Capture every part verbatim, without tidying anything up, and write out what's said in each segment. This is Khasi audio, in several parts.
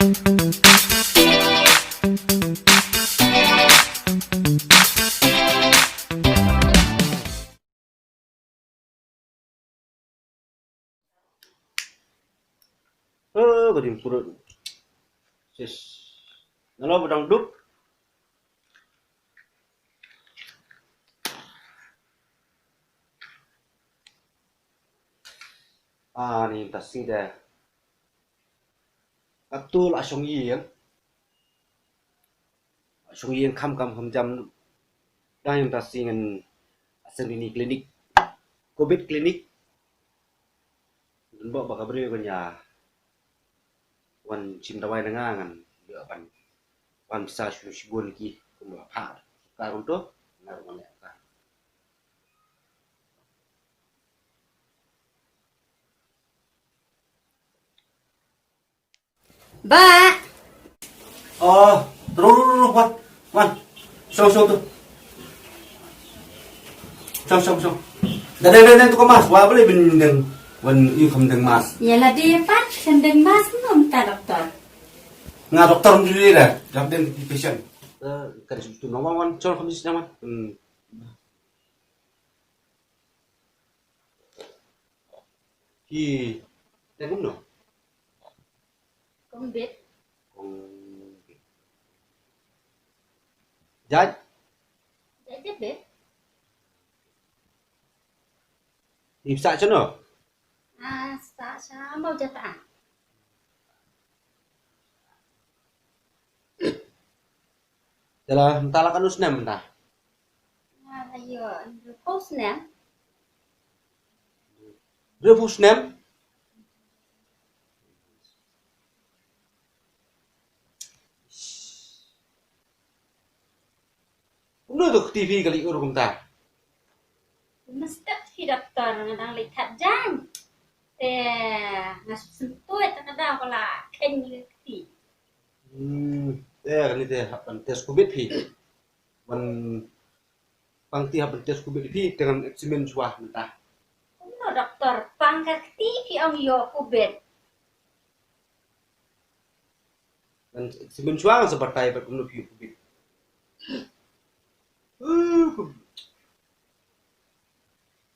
Eh, ka ding purut. Sis. Nalo ba dang duk. Ah, ni ta si de. Ka tu la shong ïing. Shong ïing kham kham kham jam. Dang ïing ta si ngan aseng ni clinic. Covid clinic. Dun ba ba ka briew ka nya. Wan shim dawai na nga ngan. Ïa ban. Wan sa shu shibun ki. Kum ba pha. Ka kum tu. Nga ruh ngan leh ka. Ba. Oh, ru ru ru ru, wan. Wan. Shong shong tu. Shong shong shong. Da deng deng deng tu ka mask. Wa boleh bin deng. Wan ïu kham deng mask. Ïa la dei pat kham deng mask, ngam ta doktor. Nga doktor mesti dei dah. Dap deng patient. Eh, kan tu wan wan wan. Shong kham di sini wan. Hmm. Hi. Tengok no. Kombit. Kombit. Jait. Jait jait be. Ip sa chano. Ah, sa sa mau jata. Jala mynta la katno snem mynta? Ah, ayo, hynriewphew snem. Hynriewphew snem? Kumno to kti phi ka leit ur kumta? Mestep phi doktor, nga dang leit thad jaiñ. Te nga sngewthuh te ka daw ka la kheiñ ïa ka kti. Hmm, te kane te hap ban test covid phi. Ban pang kti hap ban test covid phi te ngan examine shuwa mynta. Kumno doktor, pang ka kti phi ong ïoh covid? Ngan examine shuwa ngan sa batai bad kumno phi ïoh covid. Uh,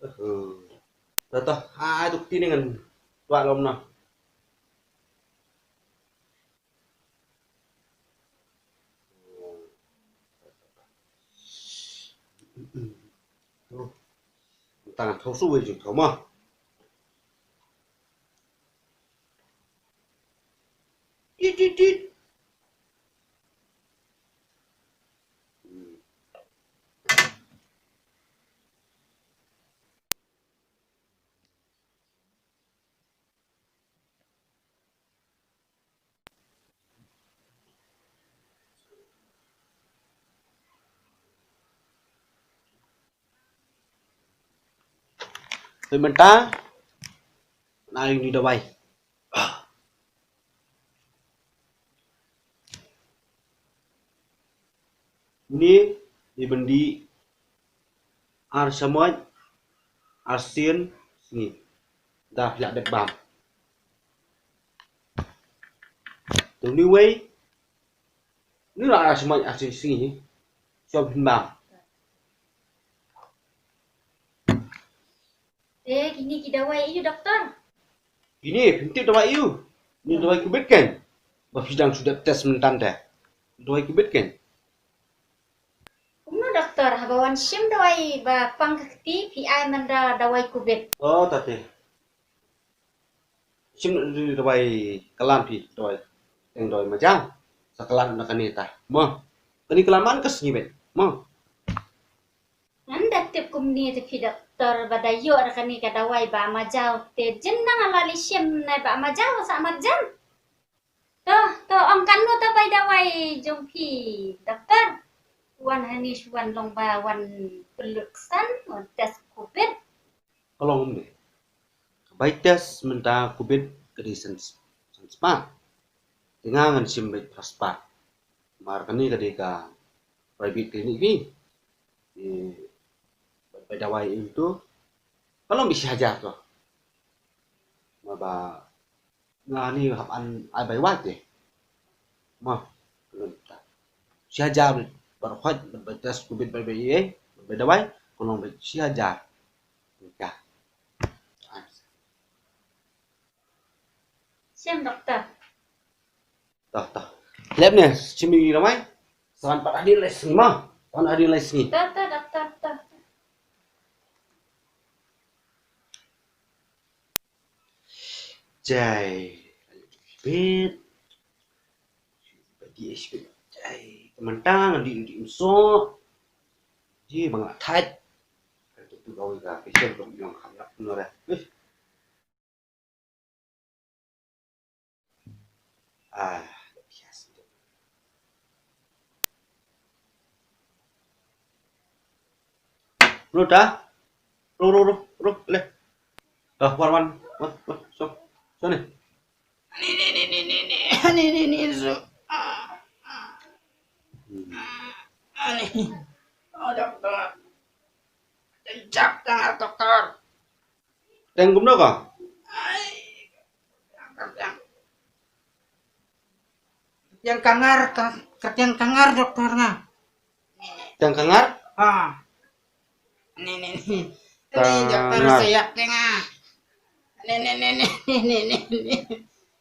uh. Tata, ai tu kti ne ngan tuak lom na. Tang thaw su wei jing thaw ma. Tit tit tit. Te mynta na ïa uni dawai. Uni dei ban dih ar shamoit ar sien sngi. Da phi lah dep bam. Te uni wei, uni la ar shamoit ar sien sngi. Shong phin bam. Te kine ki dawai aïu doktor? Kine phin tip dawai aïu? Kine dawai covid kan? Ba phi dang shu dep test mynta te. Dawai covid kan? Kumno doktor, haba wan shim dawai ba pang ka kti phi ai man da dawai covid? Oh, tate. Shim dawai kalan phi, dawai. Teng dawai majaw. Sa kalan na kane ta. Mo. Kane kalan man ka sngi bet. Mo. Ngan da tip kumne te phi doktor ba da ïoh da kane ka dawai ba majaw te jin nang ala li shim nai ba majaw sa marjan. To, to ong kano to bai dawai jong phi doktor. Wan hani shu wan long ba wan pynlut ksan wan test covid. Ka long kumne. Ka bai test mynta covid ka dei san, san spah. Te nga ngan shim beit phra spah. Mar kane ka dei ka private clinic phi. Te bai dawai ïa u to. Ka long beit shi hajar to. Namar ba nga ni hap an ai bai wad te. Mo, khlem ta. Shi hajar baroh khoit, ba test covid ba, ba, eh, ba dawai, ka long ba shi hajar. Ka. Shim doktor. Tah, tah. Lep ne, shim ïa ramai. Sa wan pat hadien lai sngi mo. Wan hadien lai sngi. Tah, tah, doktor, tah. Jai. Bit. Bit. Jai. Teman tang di di mso. Ji bang thait. Tu tu kawei ka patient tu yang kham yak nore. Eh. Ah, yes. Ruh ta? Ruh, ruh, ruh, ruh, le. Ah, wan, wan, wan, wan, so, so ni. Ni, ni, ni, ni, ni, ni, ni, ni, ni, so. Ah, ah. Hmm. Ah, ni. Oh, doktor. Jap, jap, doktor. Teng kumno ka? Ai. Yang kangar, ka-, kyrteng kangar doktor nga. Teng kangar? Ha. Ni, ni, ni. Ni doktor kangar. Saya tengah. Ni, ni, ni.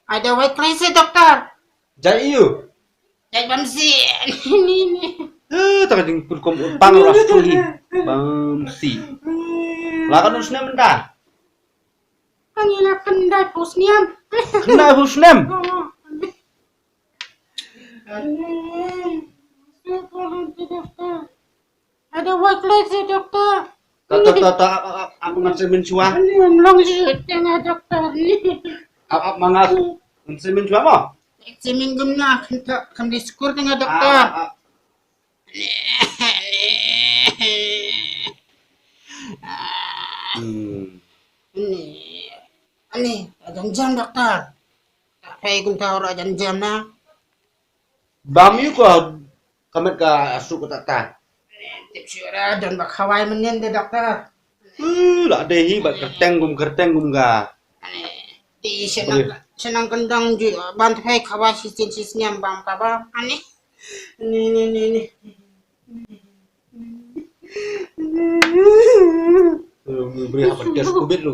Ada wai klise doktor. Jai ïu. Jai bamsi. Ni, ni, ni. Eh, tak jing pur kom utang ras tu hi. Bamsi. Lakan usne menta. Kan ila kendai pus niam. Kendai pus niam. Oh. Aduh, doktor. Ada wai klek si doktor. Ta, ta, ta, ta, ap, ap, ap, ap, ngan semin shuwa. Ani, ym long shi teng doktor ni. Ap, ap, mangas. Ngan semin shuwa mo? Semin gumna, kan ta, kan diskur teng doktor. Ap, ap, ap. Hmm. Ni, ni, ajan jam doktor. Pei kumta ora jan jam na. Bam ïu ko ka met ka suk ka ta. Tip shu ra don ba khawai mynnin de doktor. Uh, la dei hi ba kyrteng gum kyrteng gum ga. Di shnang shnang kendang ju ban pei khawai shisien shisien bam ka ba. Ani. Ni, ni, ni, ni. Eh, bri haba test covid lu.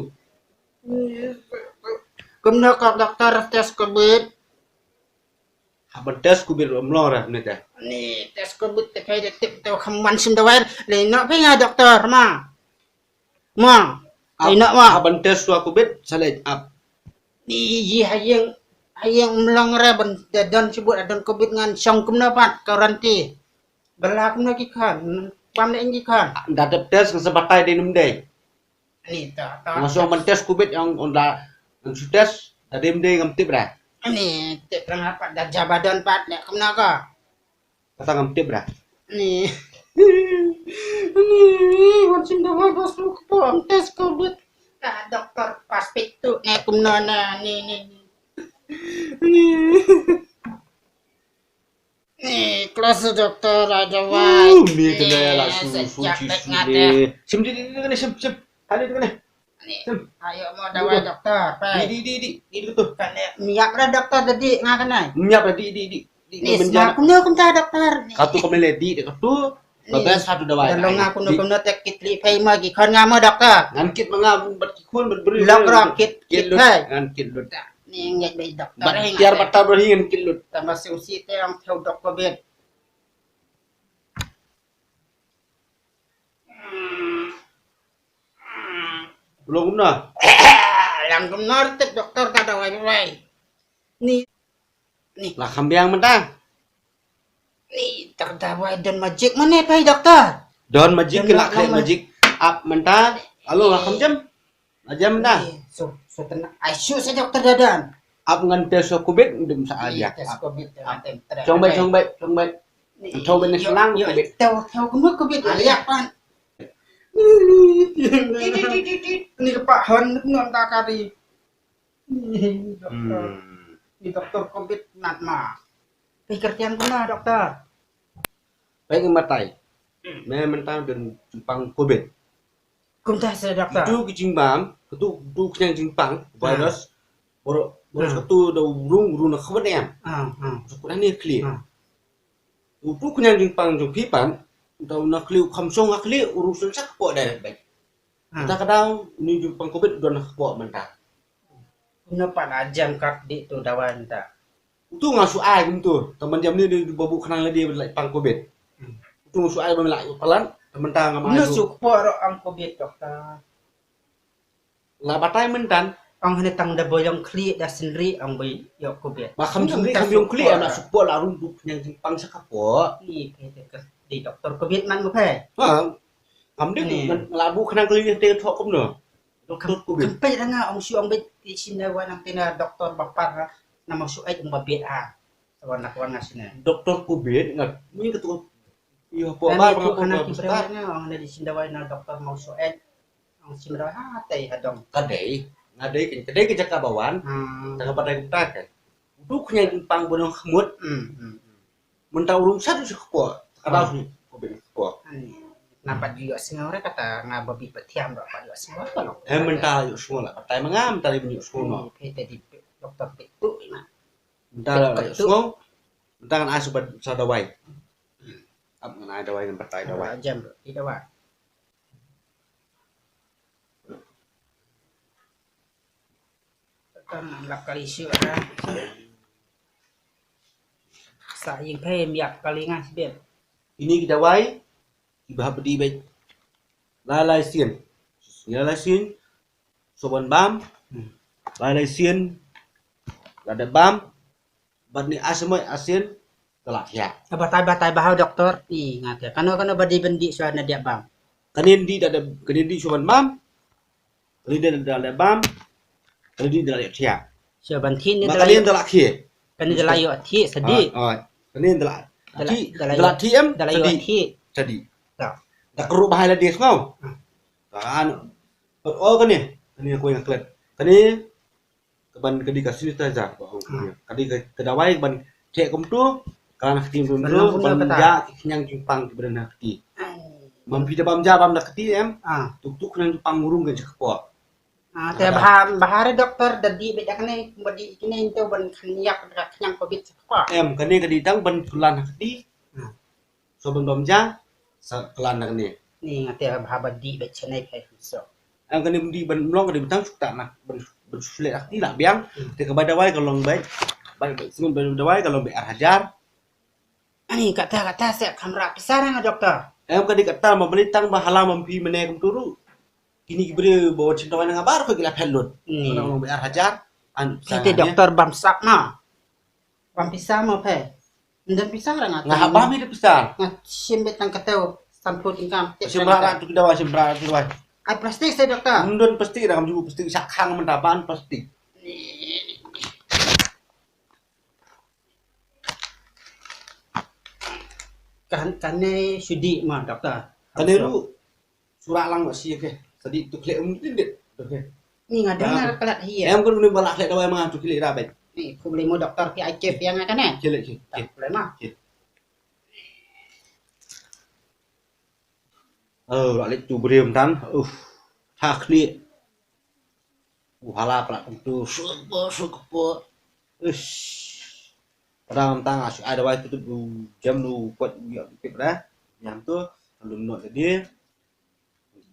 Kumno ka doktor test covid? Haba test covid ym long re ne te. Ni test covid te pei de tip te kham wan sim dawai. Le no pei nga doktor ma. Ma. Ap, ino ma. Haba test shuwa covid sa leit ap. Ni ji ha ïing, ha ïing ym long re ban da don shibut da don covid ngan shong kumno pat quarantine. Ba la kumno ki khan, bam ne ki khan. Da dep test ngan sa batai dei ne ym dei. Ni ta, ta. Nga shong ban test covid ïa nga da ngan shu test da dei ym dei ngam tip re. Ni tip re nga pat da jaba don pat ne kumno ka. Kata ngam tip re. Ni. Ni, wan sim dawai ba suk to am test covid. Ta doktor pas pit tu ne kumno na ni, ni, ni. Ni. Ni, kelas doktor ada wai. Uh, ni kena la su, su, su, su, ni. Sim, di, di, di, di, sim, sim. Kali tu kena. Ni, ayo mo dawai doktor, pai. Di, di, di, di, di tu. Kan, eh, miap dah doktor tadi, nga kena. Miap dah, di, di, di, di, ni, ni, sma menjana. Kumno kumta doktor. Ni. Katu kemele di, di katu. Ni. Babes satu dawai. Kalau nga kumno kumno tek kit li, pai ma ki khon nga mo doktor. Ngan kit ma nga bat ki khon bat beri. Lok rok kit, kit lut. Ngan kit lut. Ni ngai bai doktor. Bat tiar bata beri ngan kit lut. Tambah si usi te ang teu dok covid. Belum kumno? Lang kumno tip doktor ta dawai bai. Ni, ni. La kham biang mynta. Ni ta dawai don magic mane pai doktor. Don magic, don ke la khleh magic. Ap mynta. Alo la kham jam. Aja mynta. Ni, so, so tenang. Ai, shu sa doktor dadan. Ap ngan test covid, ndim sa aja. Test covid, ap. Chong bai, chong bai, chong bai. Ni, chong bai ni yo, selang yo, covid. Tau, tau kena covid, ah, ya pan. Ni, ni, ni, ni, ni. Ni kepak hon, non tak kari. Ni, doktor. Hmm. Ni doktor covid, nat ma. Pikir tiang kena, doktor. Baik, matai. Hmm. Me mentang dan simpang covid. Kumta sa doktor. Itu ki jingbam, itu, itu ki jingbam, ah, virus, baroh Bos ka tu da u rung, u rung na khwat em. Ah, ah. Sa kut na ni khlieh. Ah. U tu khñiang jingpang jong phi pat, da u na khlieh u kham shong ha khlieh, u rung shen sa kpoh da bek. Ah. Ta ka dau, ni jingpang covid don ha kpoh mynta. Kumno pat la jem kat di tu dawai mynta. U tu nga shu ai kumtu. Taman jam ni di babu khnang la di la pang covid. Hmm. U tu nga shu ai ba la palat, taman ta nga ma. Kumno ai shu kpoh ro ang covid, doktor. La batai myntan. Ong hane tang da boyong khlieh da sendri ong bai ïoh covid. Ba kham sendri kham boyong khlieh, la suk po la rung duk khñiang jingpang sa kpoh. Ni phe te ka di doktor covid man mo phe. Ha. Kam di la bu khñiang khlieh te thok kumno. Doktor covid. Kam phe da nga ong shu ong bai ti shin da wa nang te na doktor ba par na ma shu ai ong ba bet ha. Sa wan na wan nga shin. Doktor covid nga ni ka tu. Ïoh po ba ba khana ki bre nga ong na di shin da wa na doktor ma shu ai. Ang sim roi ha tei ha dong. Ka dei, nga dei ka, ka dei ka jaka ba wan. Hmm. Ta ka batai kumta ka. Duk khñiang jingpang ba nong khmut. Hmm, hmm, hmm. Mynta u rung sat u shi kpoh. Ka dau shi kpoh, bit kpoh. Ani. Nampat ju ïoh sngew re kata nga babi patiam ba pat ïoh sngew. Eh, mynta ïoh sngew la batai ma nga, mynta ïoh sngew no. Ni phe te di doktor phe tu ma. Mynta la ïoh sngew. Mynta ngan ai sa dawai. Ap ngan ai dawai ngan batai dawai. Jam di dawai. Kan lap kali shu ha. Sa ïing phe miak kali nga sibet. Ini ki dawai ki ba hap di bek. Lai lai sien. Lai lai sien. Soban bam. Hmm. Lai lai sien. Lada bam. Bad ni asmai asin. Telah ya. Batai batai ba ha doktor. Ni ngat ya. Kano kano ba di bendi suan na dia bam. Kanin di da kanin di soban bam. Kali da da da bam. Kali di da da thiah. Sha ban thi ni da la ïoh thi. Kani da la ïoh thi sadi. Kani da la thi em sadi. Sadi. Da kru bahai la di sngew. Kan. Pat o kani. Kani ko yang klet. Kani kaban kadi ka sanitizer. Kadi ka dawai kaban thiah kumtu. Kan kti kumtu. Ban ja ki khñiang jingpang ki bren ha kti. Mam phi da bam ja bam da kti em. Tuk tuk khñiang jingpang urung kan jingkpoh. Ah, te bha bha re doktor da di beit da kane ba di kine into ban khñiak da khñiang covid sa kpa. Em kane ka di tang ban kulan ha kti. So ban bam ja sa kulan da kane. Ni nga te bha ba di beit chane phe so. Em kane di ban long ka di tang sukta na ban ban sule ha kti la biang. Te ka bai dawai ka long beit. Bai bai simun bai dawai ka long beit ar hajar. Ani kata kata se khamra pisa nga doktor. Em kadi kata ma beli tang ba hala mam phi mene kum turu. Kini ki briew ba wat shin tawai nga bar ko gila phet lut. Ni. Orang long ar hajar. An phi te doktor bam sak ma. Bam pisa ma phe. Ndan pisa ra nga. Nga bam ni pisa. Nga sim bet tang kateu san puluh tingkam. Sim ra tu dawa sim ra tu dawa. Ai plastik se doktor. Ndan plastik ra kam ju plastik sak khang menta ban plastik. Kan kane sudi ma doktor. Kane ru sura lang ma si ke. Sadi tu kle um din dit. Oke. Ni nga dengar kelat hi. Em kun ni bala kle dawai ma tu kle rabai. Ni ku beli mo doktor pi ai ke pi nga kane. Kle kle. Kle ma. Oh, la lek tu brim tan. Uf. Tha kli. U hala pala tu suk po suk po. Ish. Padang tang asu ai dawai tu tu jam tu kuat ya pip dah. Jam tu lum no tadi.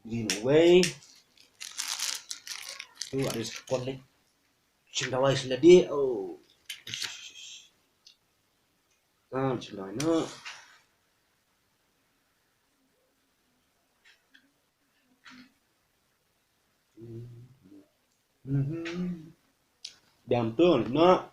Green away. Tu ada sekon lek. Sing dawai sing tadi. Oh. Kan sing dawai no. Biang tu no.